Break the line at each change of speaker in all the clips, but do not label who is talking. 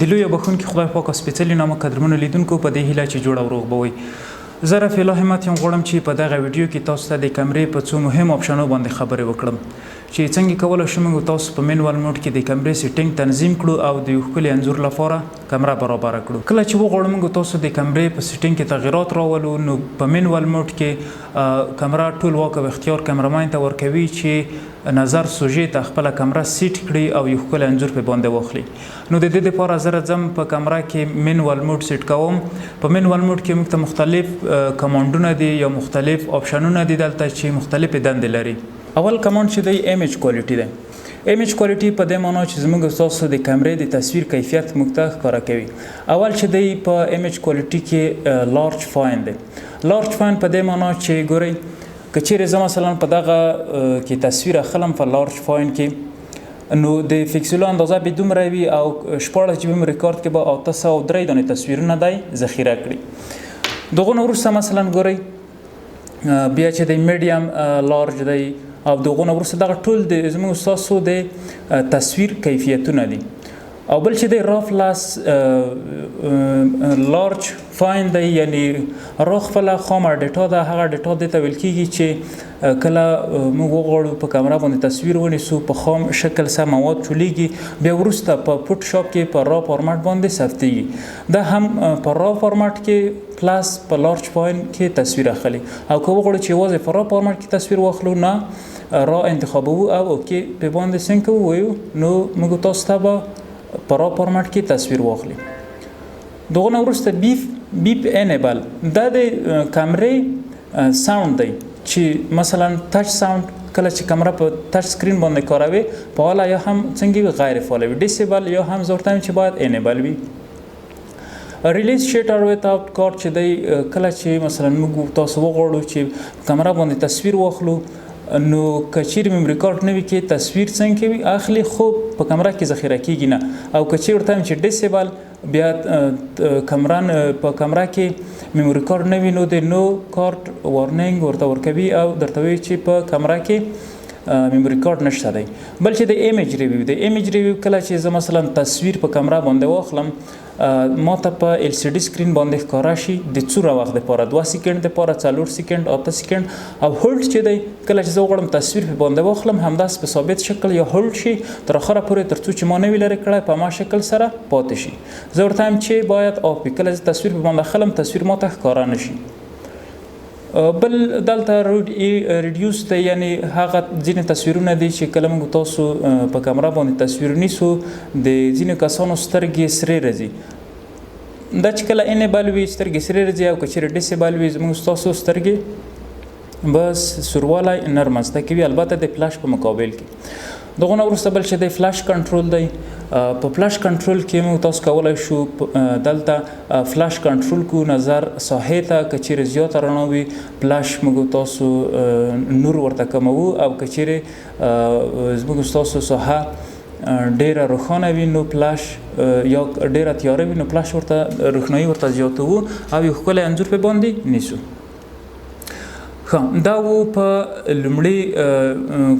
د لوی بخښونکي خدای پاک او سپېڅلي نامه قدرمنو لیدونکو، په دې هیله چې جوړ او روغ به وئ. زه رفیع الله همت یم. غواړم چې په دغه ویډیو کې تاسو ته د کمرې په څو مهمو آپشنو باندې خبرې وکړم چې څنګه کولای شو موږ تاسو په manual mode کې د کمرې setting تنظیم کړو او د یو ښکلي انځور لپاره کمره برابره کړو. کله چې وغواړو موږ تاسو د کمرې په setting کې تغیرات راولو، نو په manual mode کې کمره ټول واک او اختیار کمرمین ته ورکوي چې نظر سوژې ته خپله کمره set کړي او یو ښکلی انځور په باندې واخلي. نو د دې لپاره زه راځم، په کمره کې manual mode set کوم. په manual mode کې موږ ته مختلف command ونه دي یا مختلف آپشنونه دي دلته چې مختلفې دندې لري. اول command چې دی، image quality دی. image quality په دې معنی چې زموږ تاسو د کمرې د تصویر کیفیت موږ ته ښکاره کوي. اول چې دی په image quality کې large fine دی. large fine په دې معنی چې ګورئ، که چیرې زه مثلا په دغه کې تصویر اخلم په large fine کې، نو د پیکسلو اندازه به دومره وي او 16 GB memory card کې به 803 دانې تصویرونه دی ذخیره کړي. دغه نه وروسته مثلا ګورئ، بیا چې د medium large دی او دغه نه وروسته دغه ټول د زموږ تاسو د تصویر کیفیتونه دي. او بل چې دی raw plus large fine دی، یعنی raw خپله خامه data ده. هغه data دې ته ویل کېږي چې کله موږ وغواړو په کمره باندې تصویر ونیسو، په خام شکل سم مواد چولیږي، بیا وروسته په فوټوشاپ کې په raw format باندې ثبتیږي. دا هم په raw format کې plus په large fine کې تصویر اخلي. او که وغواړو چې یوازې په raw format کې تصویر واخلو، نه raw انتخابوو او okay په باندې څنګه ووایو، نو موږ تاسو ته به په raw format کې تصویر واخلي. دغه نه وروسته beep enable، دا د کمرې sound دی چې مثلا touch sound، کله چې کمره په touch screen باندې کاروي، فعاله یا هم څنګه وي، غیر فعاله وي، disable یا هم زه ورته چې باید enable وي. release shutter without card چې دی، کله چې مثلا موږ تاسو وغواړو چې کمره باندې تصویر واخلو، نو که چیرې memory card نه وي کې تصویر څنګه وي اخلي، خو په کمره کې ذخیره کیږي نه. او که چیرې ورته چې disable، بیا کمران په کمره کې memory card نه وي، نو د no card warning ورته ورکوي او درته وایي چې په کمره کې memory card نشته دی. بل چې د image review، د image review کله چې زه مثلا تصویر په کمره باندې واخلم، ما ته په LCD screen باندې ښکاره شي د څومره وخت دپاره، 2 سیکنډ دپاره، 4 سیکنډ، 8 سیکنډ. او hold چې دی، کله چې زه وغواړم تصویر په باندې واخلم، همداسې په ثابت شکل یا hold شي تر اخره پورې، تر څو چې ما نه وي لرې کړی، په ما شکل سره پاتې شي. زه ورته وایم چې باید off وي، کله چې تصویر په باندې اخلم، تصویر ما ته ښکاره نه شي. بل دلته reduce دی، یعنی هغه ځینې تصویرونه دي چې کله موږ تاسو په کمره باندې تصویر نیسو، د ځینو کسانو سترګې سرې راځي. دا چې کله enable وي، سترګې سرې راځي، او که چیرې disable وي، زموږ ستاسو سترګې بس سوروالی نه رامنځته کوي، البته د فلش په مقابل کې. دغه نه وروسته بل چې دی flash control دی. په flash control کې موږ تاسو کولای شو دلته flash control کو نظر ساحې ته. که چیرې زیاته رڼا وي، فلش موږ تاسو نور ورته کموو، او که چیرې زموږ تاسو ساحه ډیره روښانه وي نو فلش، یا ډیره تیاره وي، نو فلش ورته روښنايي ورته زیاتوو او یو ښکلی انځور په باندې نیسو. ښه، دا و په لومړي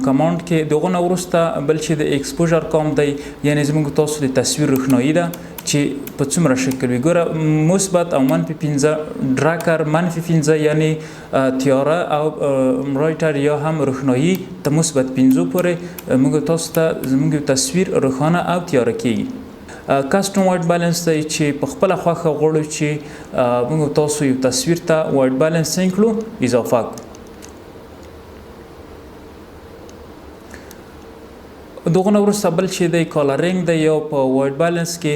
command کې. دغه نه وروسته بل چې د exposure comp دی، یعنی زموږ تاسو د تصویر روښنايي ده چې په څومره شکل وي. ګوره، مثبت او -5، darker -5، یعنی تیاره، او brighter یا هم روښنايي ته +5 پورې موږ تاسو ته زموږ تصویر روښانه او تیاره کیږي. custom white balance دی چې په خپله خوښه غواړو چې موږ تاسو یو تصویر ته white balance څنګه کړو، اضافه کړو. دغه نه وروسته بل چې دی coloring دی، یو په white balance کې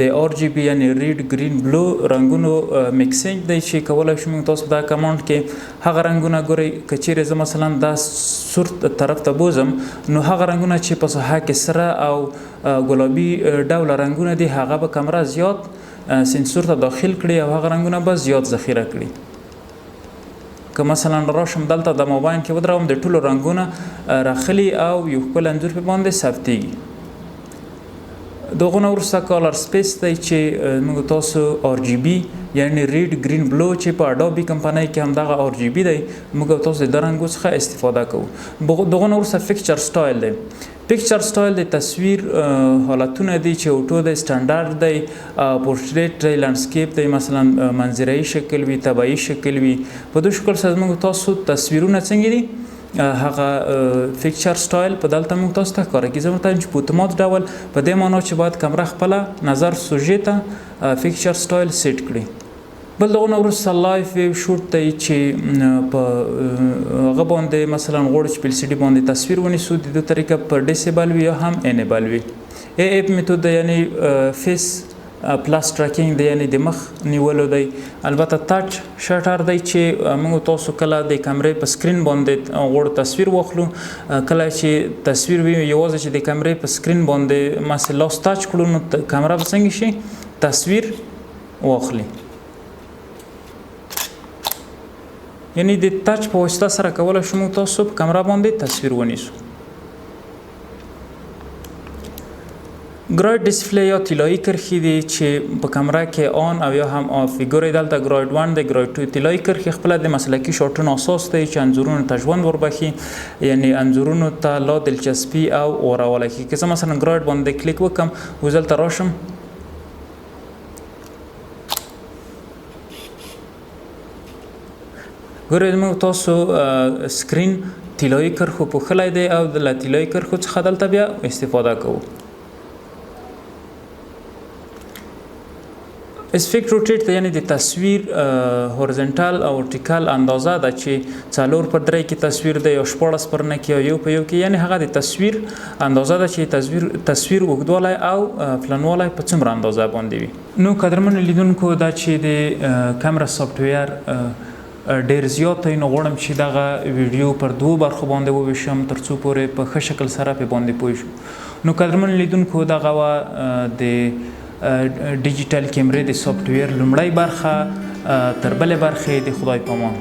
د RGB یعنی red، green، blue رنګونو mixing دی چې کولای شو موږ تاسو دا command کې هغه رنګونه. ګورئ، که چیرې زه مثلا دا سور طرف ته بوزم، نو هغه رنګونه چې په ساحه کې سره او ګلابي ډوله رنګونه دي، هغه به کمره زیات سنسور ته داخل کړي او هغه رنګونه به زیات ذخیره کړي. که مثلا راشم دلته د موبایل کې ودروم، د ټولو رنګونه راخلي او یو ښکلی انځور په باندې ثبتیږي. دغه نه وروسته color space دی چې موږ تاسو RGB یعنی red، green، blue، چې په اډوبي کمپنۍ کې هم دغه RGB دی. موږ او تاسو د رنګو څخه استفاده کوو. دغه نه وروسته picture style دی. picture style د تصویر حالتونه دي چې auto دی، standard دی، portrait دی، landscape دی، مثلا منظره شکل وي، طبیعي شکل وي. په دې شکل سره موږ تاسو تصویرونه څنګه دي، هغه picture style په دلته موږ تاسو ته ښکاره کیږي. زه ورته چې په اتومات ډول، په دې معنا چې باید کمره خپله نظر سوژې ته picture style set کړي. بل دغه نه وروسته live view shoot دی چې په هغه باندې مثلا غواړو چې په LCD باندې تصویر ونیسو، د دې طریقه په disable وي یا هم enable وي. AF method دی، یعنی face plus tracking دی، یعنی د مخ نیولو دی. البته touch shutter دی چې موږ تاسو کله د کمرې په screen باندې غواړو تصویر واخلو، کله چې تصویر وي، یوازې چې د کمرې په screen باندې مثلا لاس touch کړو، نو کمره به څنګه شي، تصویر واخلي. یعنی د touch په واسطه سره کولای شو موږ تاسو په کمره باندې تصویر ونیسو. grid display یا طلایی کرښې دي چې په کمره کې on او یا هم off وي. ګورئ، دلته grid 1 دی، grid 2. طلایی کرښې خپله د مسلکي شاټونو اساس دی چې انځورونو ته ژوند وربښي، یعنی انځورونو ته لا دلچسپي او غوره ښي. که زه مثلا grid باندې کلیک وکم، اوس دلته راشم، ګورئ، موږ تاسو screen طلایی کرښو پوښلی دی او له طلایی کرښو څخه دلته بیا استفاده کوو. aspect rotate ته، یعنی د تصویر horizontal او vertical اندازه ده چې 4:3 کې تصویر دی یا 16:9 کې یا 1:1 کې، یعنی هغه د تصویر اندازه ده چې تصویر اوږدوالی او پلنوالی په څومره اندازه باندې وي. نو قدرمنو لیدونکو، دا چې د کمره software ډیر زیات دی، نو غواړم چې دغه ویډیو پر دوو برخو باندې وویشم تر څو پورې په ښه شکل سره په باندې پوه شو. نو قدرمنو لیدونکو، دغه وه د ډیجیټل کیمرې د software لومړۍ برخه. تر بلې برخې د خدای پامان.